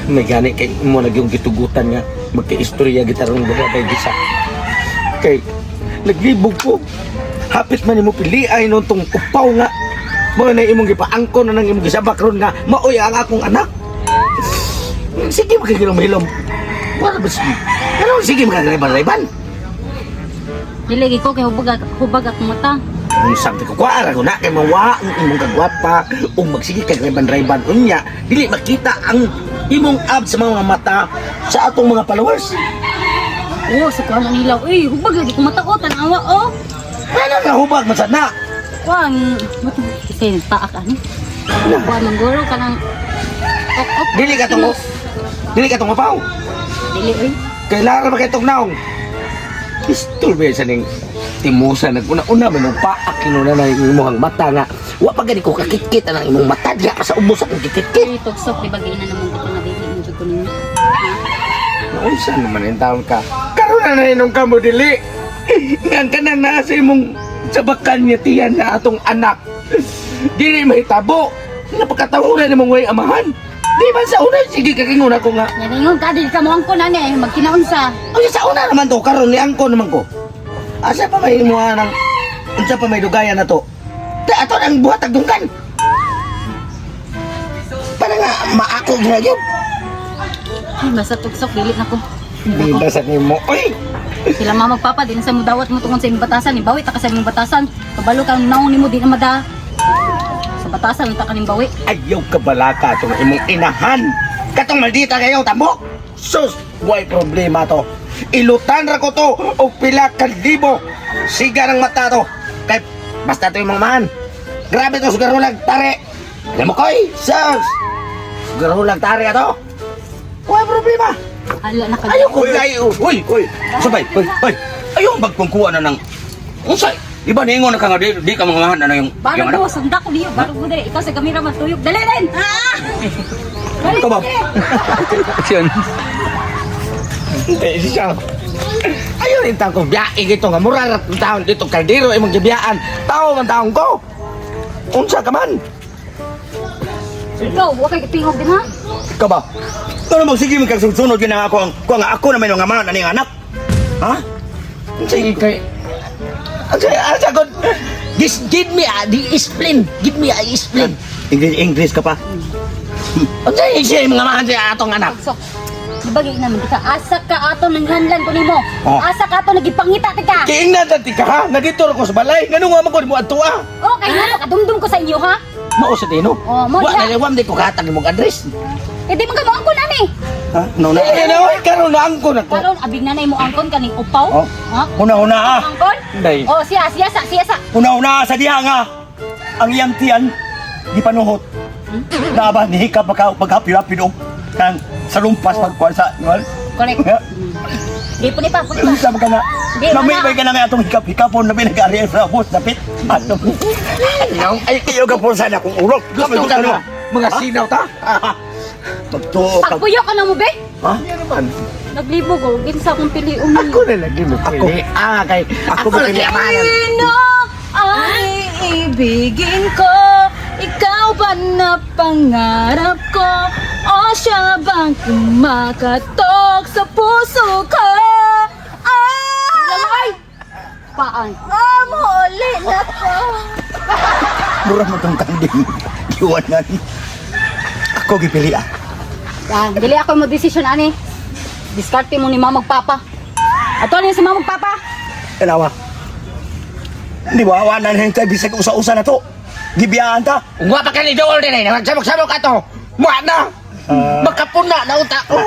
May gani kay mo na yung gitugutan nga magka-istorya gitarong duha kay gisa. Kay naglibog ko. Hapit man nimo pili ay nun tong upaw nga. Mo na imong gipaangkon na nang imong gisabak ron nga maoy ang akong anak. Sige makagilom-hilom. Wala ba sige? Ano sige makagriban-riban? Dili gi ko kay hubag hubag akong mata. Kung sabi ko, kuara ko na, kay mawa ang imong kagwapa, ug magsige kag riban-riban unya, dili makita ang imong ab sa mga mata sa atong mga followers. Oh, sa kuan ang ilaw. Uy, hubag lagi kong mata ko tan-awa oh. Ano nga hubag man sad na? Kuan, mata kasi taak ani. Kuan mangguro kanang ok ok. Dili ka tong upaw. Dili oy. Kay lara ba kay tong naong? Pistol ba sa ning timusa naguna-una man og paak kinuna na yung imong mata nga wa pa gani ko kakikit ang imong mata diha pa sa ubos akong kikit. Uy, tugsok di ba giina namong ka nga dili mo jud ko ninyo. Unsa naman yung taon ka? Karon na nainom ka mo dili. Nga ka na nasa imong sabakan niya tiyan na atong anak. Dili mahitabo. Napakatahuran nimong way amahan. Di ba sa una sige kakingon ako nga. Yan ingon ka dili ka mo angkon ani magkinaunsa. Uy, sa una naman to karon ni angkon naman ko. Asa pa may imuha ng unsa pa may dugayan na to? Ta ato ang buhat tagdungkan. Para nga maako gyud. Ay, basta tugsok dili na ko. Di ba sa nimo? Uy, Sila mama magpapa din sa mudawat mo tungod sa imong batasan, ibawi ta ka sa imong batasan. Kabalo kang naong nimo di na mada. Sa batasan unta ka ning bawi. Ayaw ka balaka itong imong inahan. Katong maldita kayo, tambok. Sus, way problema to. Ilutan ra ko to og pila ka libo. Siga ng mata to. Kay basta to imong man. Grabe to sugarulag tare. Alam mo koy, sus. Sugarulag tare ato. Way problema. Ala na ka. Ayaw ko kayo. Uy, uy, sabay, uy, uy. Ayaw bagpong kuha na ng unsay? Di ba niingon na ka nga di ka mangamahan na yung Barog anak? mo, sunda ko niyo. Barog mo dali. Ikaw sa kamera matuyok. Dali rin! Ah! Dali, Ikaw ba? dali. Siyan. Hindi siya. Ayaw rin taong kong biyae gito nga mura ra taon dito kaldero imong gibiyaan. Tao man taong ko. Unsa ka man? Ikaw, wa kay tingog din ha? Ikaw ba? Ano mo sige man kag sunod yun ang ako ang kuha nga ako na may mga na ning anak. Ha? Sige kay Ang sagot, just give me a the explain. Give me a explain. English English ka pa. Unsa siya yung mga mahan sa atong anak? Sok. Di ba gay naman di ka asa ka ato nanghanlan ko nimo. Oh. Asa ka ato nagipangita ti ka. Kiingnan ta ka ha, nagdito ra ko sa balay. Ngano nga man ko mo adto ah. Oh, kay ngano kadumdum ko sa inyo ha? Mao sa dino. Oh, mo Wa diha. na wa di ko katag imong address. Eh di man ka mo angkon ani. Ha? No na. Eh, na oy karon na angkon ako. Karon abig na mo angkon kaning upaw. Oh. Ha? Una-una ah. Angkon? Day. Oh, siya siya sa siya sa. Una-una sa diha nga ang iyang tiyan gipanuhot. Naba ni hikap baka paghapi-hapi og kang sa lumpas pagkuan sa ngol. Correct. Ya. Di po ni pa, po ni pa. Unsa man ka na? Di, Nami wala. bay ka na nga atong hikap-hikapon na pinag-ari sa ubos dapit. Ano? Ayaw, ay Iyo ka po sana kung urok. gusto ka na mga sinaw ta. Magtuo ka. Pagpuyo ka na mo be. Ha? Ano naman? Naglibog oh, kinsa akong piliun. Ako na lagi mo pili. Ah, kay ako Ako lagi amanan. Sino ang iibigin ko? Ikaw ba na pangarap ko? O siya bang kumakatok sa puso ko? Ah! Paan? Ah, muli na ko. Mura mo tong kanding. Giwanan. Ako gipili ah. Ah, dili ako mo desisyon ani. Diskarte mo ni mama magpapa. Ato ni si mama magpapa. Tanawa. Di ba wa na nang bisag usa-usa na to. Gibiyaan ta. Ungwa pa kani dool din eh. Magsabok-sabok ato. Muha na. Makapuna na utak ko.